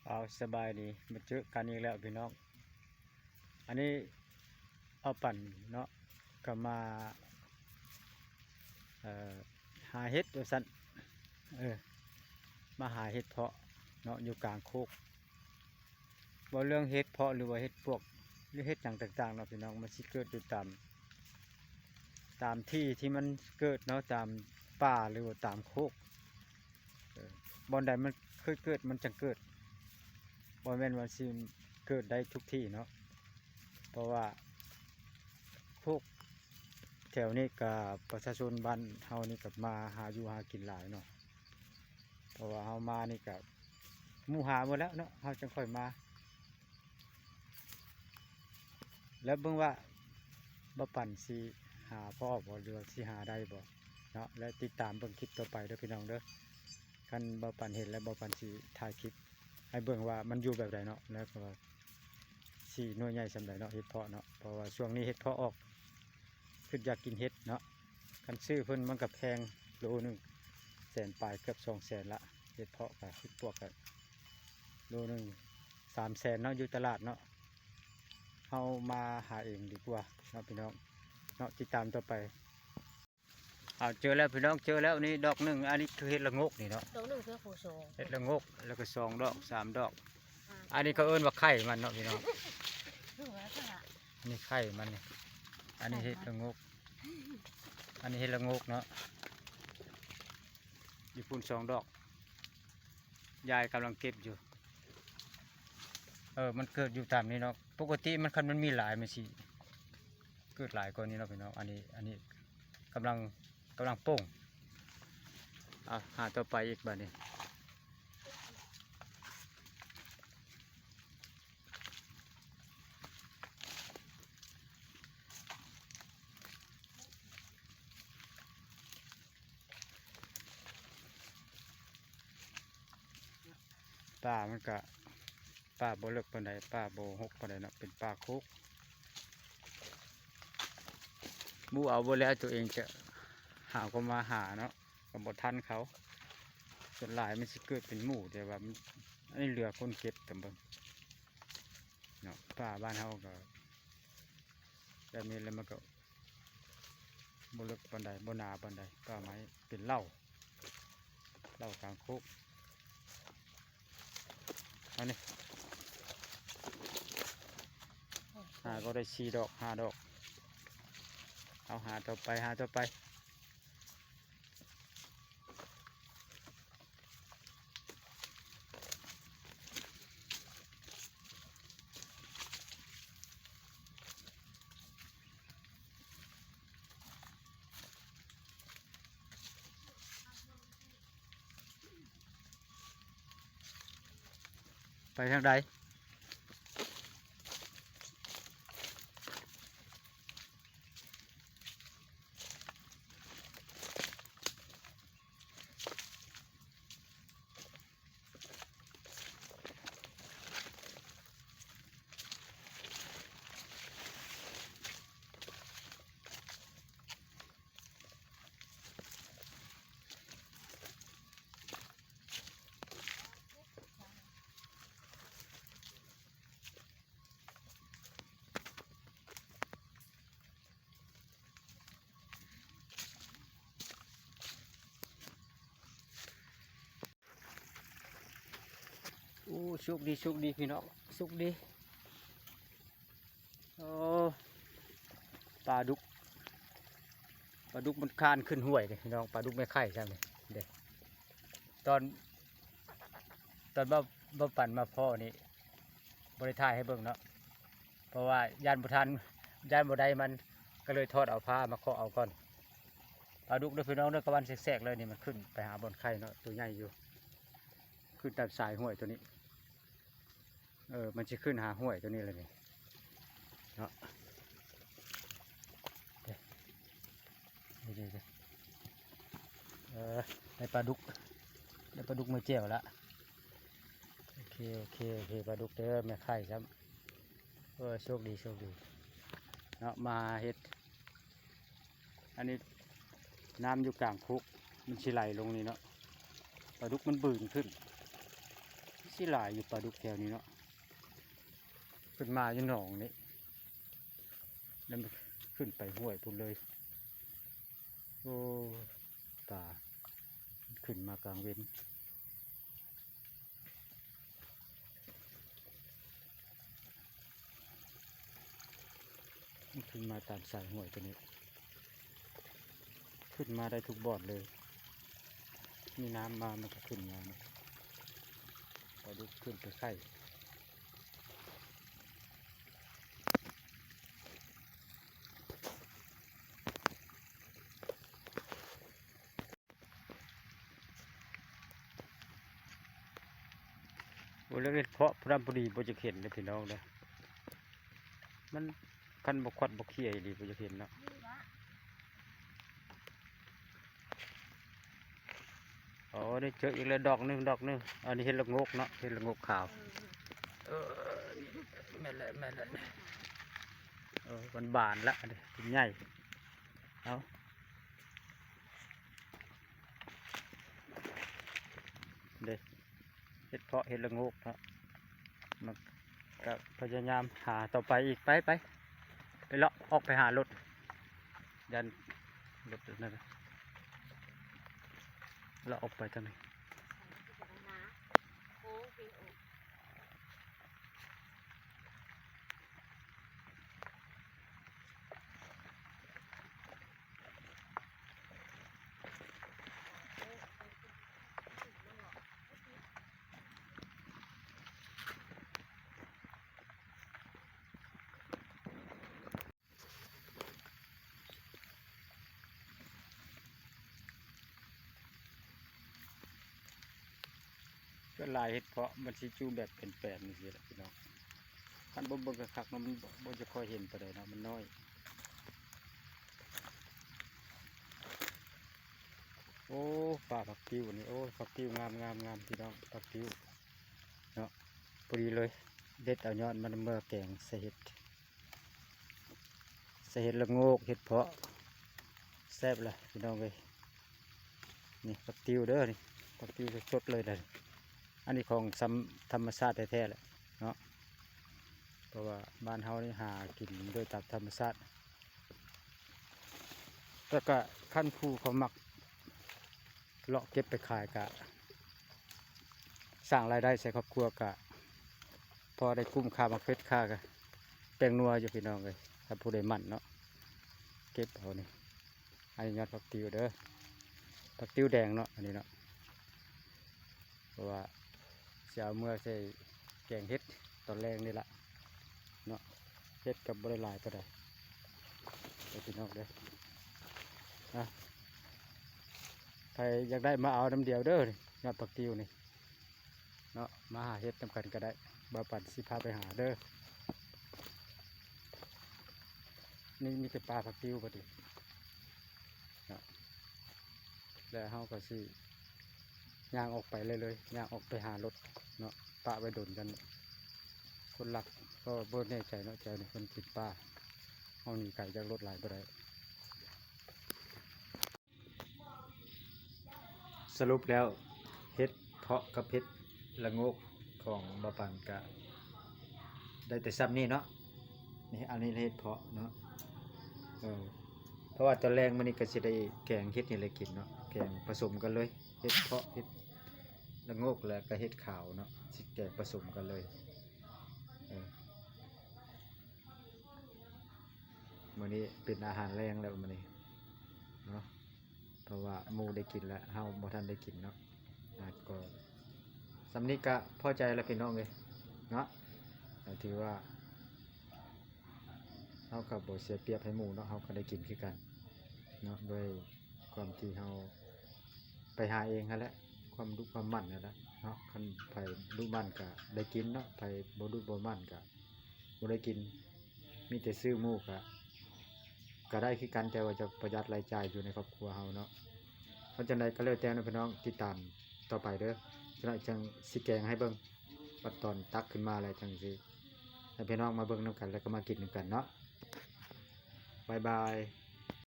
ເອົາ ສະບາຍດີ ມາເຈີກັນອີກແລ້ວພີ່ນ້ອງ. ອັນນີ້ເອົາປັ່ນເນາະ ກໍມາ ເອີ ຫາເຫັດວ່າຊັ້ນ ເອີ ມາຫາເຫັດເພາະເນາະ ຢູ່ກາງໂຄກ. ເວົ້າເລື່ອງເຫັດເພາະ ຫຼືວ່າເຫັດປວກ ຫຼືເຫັດຫຍັງຕ່າງໆເນາະພີ່ນ້ອງ ມັນຊິເກີດຢູ່ຕາມ ຕາມທີ່ທີ່ມັນເກີດເນາະ ຕາມປ່າ ຫຼືວ່າຕາມໂຄກ. ເອີ ບ່ອນໃດມັນເຄີຍເກີດ ມັນຈັ່ງເກີດ ບໍ່ແມ່ນວ່າຊິເກີດໄດ້ທຸກທີ່ເນາະ ເພາະວ່າໂຄກແຖວນີ້ກະ ປະຊາຊົນບ້ານເຮົານີ້ກະມາຫາຢູ່ຫາກິນຫຼາຍເນາະ ເພາະວ່າເຮົາມານີ້ກະໝູ່ຫາໝົດແລ້ວເນາະ ເຮົາຈັ່ງຄ່ອຍມາ. ແລ້ວເບິ່ງວ່າບ່າວປັນຊິຫາພໍ້ບໍ່ ຫຼືວ່າຊິຫາໄດ້ບໍ່ເນາະ ແລະຕິດຕາມເບິ່ງຄລິບຕໍ່ໄປເດີພີ່ນ້ອງເດີ. ຄັນບ່າວປັນເຫັນແລ້ວ ບ່າວປັນຊິຖ່າຍຄລິບໃຫ້ເບິ່ງວ່າມັນຢູ່ແບບໃດເນາະ ແລ້ວກໍວ່າຊິໜ່ວຍໃຫຍ່ສ່ຳໃດເນາະ ເຫັດເພາະເນາະ ເພາະວ່າຊ່ວງນີ້ເຫັດເພາະອອກ ຄືຢາກກິນເຫັດເນາະ. ຄັນຊື້ເພິ່ນມັນກໍແພງ ໂລໜຶ່ງແສນປາຍ ເກືອບສອງແສນລະ ເຫັດເພາະກະເຫັດປວກກະໂລໜຶ່ງສາມແສນເນາະ ຢູ່ຕະຫຼາດເນາະ. ເຮົາມາຫາເອງດີກວ່າເນາະພີ່ນ້ອງເນາະ ຕິດຕາມຕໍ່ໄປ. ເອົາ ເຈີແລ້ວພີ່ນ້ອງ ເຈີແລ້ວ ນີ້ດອກໜຶ່ງ ອັນນີ້ຄືເຫັດລະໂງກນີ້ເນາະ ດອກໜຶ່ງເທື່ອຜູ້ສອງ ເຫັດລະໂງກ ແລ້ວກໍສອງດອກ ສາມດອກ. ອັນນີ້ເຂົາເອີ້ນວ່າໄຂ່ມັນເນາະພີ່ນ້ອງ ນີ້ໄຂ່ມັນນີ້ ອັນນີ້ເຫັດລະໂງກ ອັນນີ້ເຫັດລະໂງກເນາະ ຢູ່ພຸ້ນສອງດອກ ຍາຍກຳລັງເກັບຢູ່. ເອີ ມັນເກີດຢູ່ຕາມນີ້ເນາະ ປົກກະຕິມັນ ຄັນມັນມີຫຼາຍມັນຊິເກີດຫຼາຍກວ່ານີ້ເນາະພີ່ນ້ອງ. ອັນນີ້ ອັນນີ້ກຳລັງ ກຳລັງປົ່ງ. ເອົາ ຫາຕໍ່ໄປອີກບາດນີ້. ປ່າມັນກະ ປ່າບໍ່ເລິກປານໃດ ປ່າບໍ່ຮົກປານໃດເນາະ ເປັນປ່າໂຄກ. ໝູ່ເອົາເບິດແລ້ວ ໂຕເອງຈະຫາກໍມາຫາເນາະ ກໍບໍ່ທັນເຂົາ. ສ່ວນຫຼາຍມັນຊິເກີດເປັນໝູ່ ແຕ່ວ່າມັນ ອັນນີ້ເຫຼືອຄົນເກັບ ຕາມເບິ່ງເນາະ. ປ່າບ້ານເຮົາກໍແບບນີ້ແຫຼະ ມັນກໍ ບໍ່ເລິກປານໃດ ບໍ່ໜາປານໃດ ປ່າໄມ້ເປັນເຫຼົ່າ ເຫຼົ່າກາງໂຄກ. ອັນນີ້ ຫາກໍໄດ້ສີ່ດອກ ຫ້າດອກ. ເອົາ ຫາຕໍ່ໄປ ຫາຕໍ່ໄປ. ໄປທາງໃດ? ໂອ້ ໂຊກດີ ໂຊກດີພີ່ນ້ອງ ໂຊກດີ. ໂອ້ ປາດຸກ ປາດຸກມັນຄານຂຶ້ນຫ້ວຍເດ້ພີ່ນ້ອງ ປາດຸກແມ່ໄຂ່ຊັ້ນເດ້. ຕອນ ຕອນເບົາ ເບົາປັນມາພໍ້ນີ້ ບໍ່ໄດ້ຖ່າຍໃຫ້ເບິ່ງເນາະ ເພາະວ່າຢ້ານບໍ່ທັນ ຢ້ານບໍ່ໄດ້ມັນ ກໍເລີຍຖອດເອົາຜ້າມາເຄາະເອົາກ່ອນ. ປາດຸກເດີພີ່ນ້ອງເດີ ກະວັນແສກໆເລີຍນີ້ ມັນຂຶ້ນໄປຫາບ່ອນໄຂ່ເນາະ ໂຕໃຫຍ່ຢູ່ ຂຶ້ນຕາມສາຍຫ້ວຍໂຕນີ້. ເອີ ມັນຊິຂຶ້ນຫາຫ້ວຍໂຕນີ້ແຫຼະນີ້ເນາະ. ເດ້ ເດ້ ເດ້ ເດ້ ເອີ ໄດ້ປາດຸກ ໄດ້ປາດຸກມາແຈ່ວລະ. ໂອເຄ ໂອເຄ ໂອເຄ ປາດຸກເດີ ແມ່ໄຂ່ຊ້ຳ. ເອີ ໂຊກດີ ໂຊກດີເນາະ ມາເຮັດ ອັນນີ້ນ້ຳຢູ່ກາງໂຄກ ມັນຊິໄຫຼລົງນີ້ເນາະ ປາດຸກມັນບືນຂຶ້ນ. ຊິຫຼາຍຢູ່ປາດຸກແຖວນີ້ເນາະ ຂຶ້ນມາຢູ່ໜອງນີ້ ແລ້ວມັນຂຶ້ນໄປຫ້ວຍພຸ້ນເລີຍ. ໂອ້ ປາ ມັນຂຶ້ນມາກາງເວັນ. ມັນຂຶ້ນມາຕາມສາຍຫ້ວຍຕົວນີ້ ຂຶ້ນມາໄດ້ທຸກບ່ອນເລີຍ ມີນ້ຳມາມັນກໍຂຶ້ນມາເນາະ. ປາດຸກຂຶ້ນໄປໄຂ່. ໂອ້ ແລ້ວເຫັດເຜາະຜູ້ດຳຜູ້ດີບໍ່ຈັກເຫັນເດ້ພີ່ນ້ອງເດ້. ມັນ ຄັນບໍ່ຄວັດບໍ່ເຄ່ຍອີ່ຫຼີບໍ່ຢາກເຫັນເນາະ. ໂອ້ ນີ້ເຈີອີກແລ້ວດອກໜຶ່ງ ດອກໜຶ່ງ. ອັນນີ້ເຫັດລະໂງກເນາະ ເຫັດລະໂງກຂາວ. ເອີ ແມ່ນແຫຼະ ແມ່ນແຫຼະ. ເອີ ມັນບານລະ ອັນນີ້ເປັນໃຫຍ່. ເອົາ ເດ້ ເຫັດເຜາະເຫັດລະໂງກເນາະ. ມັນກະພະຍາຍາມຫາຕໍ່ໄປອີກ. ໄປ ໄປ ໄປເລາະອອກໄປຫາລົດ ຢ້ານລົດນັ້ນ ເລາະອອກໄປທາງນີ້. ສ່ວນຫຼາຍເຫັດເຜາະມັນຊິຢູ່ແບບແປນໆ ຈັ່ງຊີ້ແຫຼະພີ່ນ້ອງ. ຄັນບໍ່ເບິ່ງຄັກໆເນາະ ມັນບໍ່ ບໍ່ຈະຄ່ອຍເຫັນປານໃດເນາະ ມັນນ້ອຍ. ໂອ້ ປ່າຜັກຕິວນີ້ ໂອ້ ຜັກຕິວງາມໆໆ ພີ່ນ້ອງ ຜັກຕິວເນາະ. ພໍດີເລີຍ ເດັດເອົາຍອດມັນເມືອແກງໃສ່ເຫັດ ໃສ່ເຫັດລະໂງກ ເຫັດເຜາະ ແຊບລະພີ່ນ້ອງເອີຍ. ນີ້ຜັກຕິວເດີ ນີ້ຜັກຕິວສົດໆເລີຍນະ. ອັນນີ້ຂອງຊຳ ທຳມະຊາດແທ້ໆແຫຼະເນາະ ເພາະວ່າບ້ານເຮົານີ້ຫາກິນໂດຍຕາມທຳມະຊາດ. ແລ້ວກະຄັນຜູ້ເຂົາມັກເລາະເກັບໄປຂາຍ ກະສ້າງລາຍໄດ້ໃສ່ຄອບຄົວ ກະພໍໄດ້ກຸ້ມຄ່າໝາກເຜັດ ຄ່າແປ້ງນົວຢູ່ພີ່ນ້ອງເອີຍ. ຖ້າຜູ້ໃດໝັ່ນເນາະ ເກັບເອົານີ້. ອັນນີ້ຍອດຜັກຕິວເດີ ຜັກຕິວແດງເນາະ ອັນນີ້ເນາະ. ເພາະວ່າຊິເອົາເມືອໃສ່ແກງເຫັດຕອນແລງນີ້ລະເນາະ. ເຫັດກໍບໍ່ໄດ້ຫຼາຍປານໃດເດີພີ່ນ້ອງເດີ. ນະ ໃຜຢາກໄດ້ມາເອົານຳດຽວເດີ ຍອດຜັກຕິວນີ້ເນາະ. ມາຫາເຫັດນຳກັນກໍໄດ້ ບ່າວປັນຊິພາໄປຫາເດີ. ນີ້ມີແຕ່ປ່າຜັກຕິວບາດນີ້ເນາະ. ແລ້ວເຮົາກໍຊິຍ່າງອອກໄປເລີຍໆ ຍ່າງອອກໄປຫາລົດເນາະ ປະໄວ້ດົນຢ້ານຄົນລັກ. ກໍບໍ່ແນ່ໃຈເນາະ ແຖວນີ້ຄົນກິນປ່າ ເຮົາໜີໄກຈາກລົດຫຼາຍບໍ່ໄດ້. ສະຫຼຸບແລ້ວ ເຫັດເຜາະກັບເຫັດລະໂງກຂອງບ່າວປັນກະໄດ້ແຕ່ຊ່ຳນີ້ເນາະ. ນີ້ ອັນນີ້ເຫັດເຜາະເນາະ ເອີ ເພາະວ່າຕອນແລງມື້ນີ້ກໍຊິໄດ້ແກງເຫັດນີ້ແຫຼະກິນເນາະ ແກງປະສົມກັນເລີຍ ເຫັດເຜາະ ເຫັດລະໂງກ ແລ້ວກໍເຫັດຂາວເນາະ ຊິແກງປະສົມກັນເລີຍ ເອີ. ມື້ນີ້ເປັນອາຫານແລງແລ້ວມື້ນີ້ເນາະ ເພາະວ່າໝູ່ໄດ້ກິນແລ້ວ ເຮົາບໍ່ທັນໄດ້ກິນເນາະ. ອາ ກໍສ່ຳນີ້ກະພໍໃຈແລ້ວພີ່ນ້ອງເອີຍເນາະ. ກະຖືວ່າເຮົາກະບໍ່ເສຍປຽບໃຫ້ໝູ່ເນາະ ເຮົາກະໄດ້ກິນຄືກັນເນາະ ດ້ວຍຄວາມທີ່ເຮົາໄປຫາເອງຫັ້ນແຫຼະ ຄວາມດຸຄວາມໝັ່ນຫັ້ນແຫຼະເນາະ. ຄັນໃຜດຸໝັ່ນກະໄດ້ກິນເນາະ ໃຜບໍ່ດຸບໍ່ໝັ່ນກະ ບໍ່ໄດ້ກິນ ມີແຕ່ຊື້ໝູ່ກະ ກະໄດ້ຄືກັນ ແຕ່ວ່າຈະປະຢັດລາຍຈ່າຍຢູ່ໃນຄອບຄົວເຮົາເນາະ. ເພາະຈັ່ງໃດກໍແລ້ວແຕ່ເນາະພີ່ນ້ອງ ຕິດຕາມຕໍ່ໄປເດີ ຈັກໜ້ອຍຈັ່ງຊິແກງໃຫ້ເບິ່ງ ບັດຕອນຕັກຂຶ້ນມາແລ້ວຈັ່ງຊິໃຫ້ພີ່ນ້ອງມາເບິ່ງນຳກັນ ແລ້ວກໍມາກິນນຳກັນເນາະ. ບາຍບາຍ.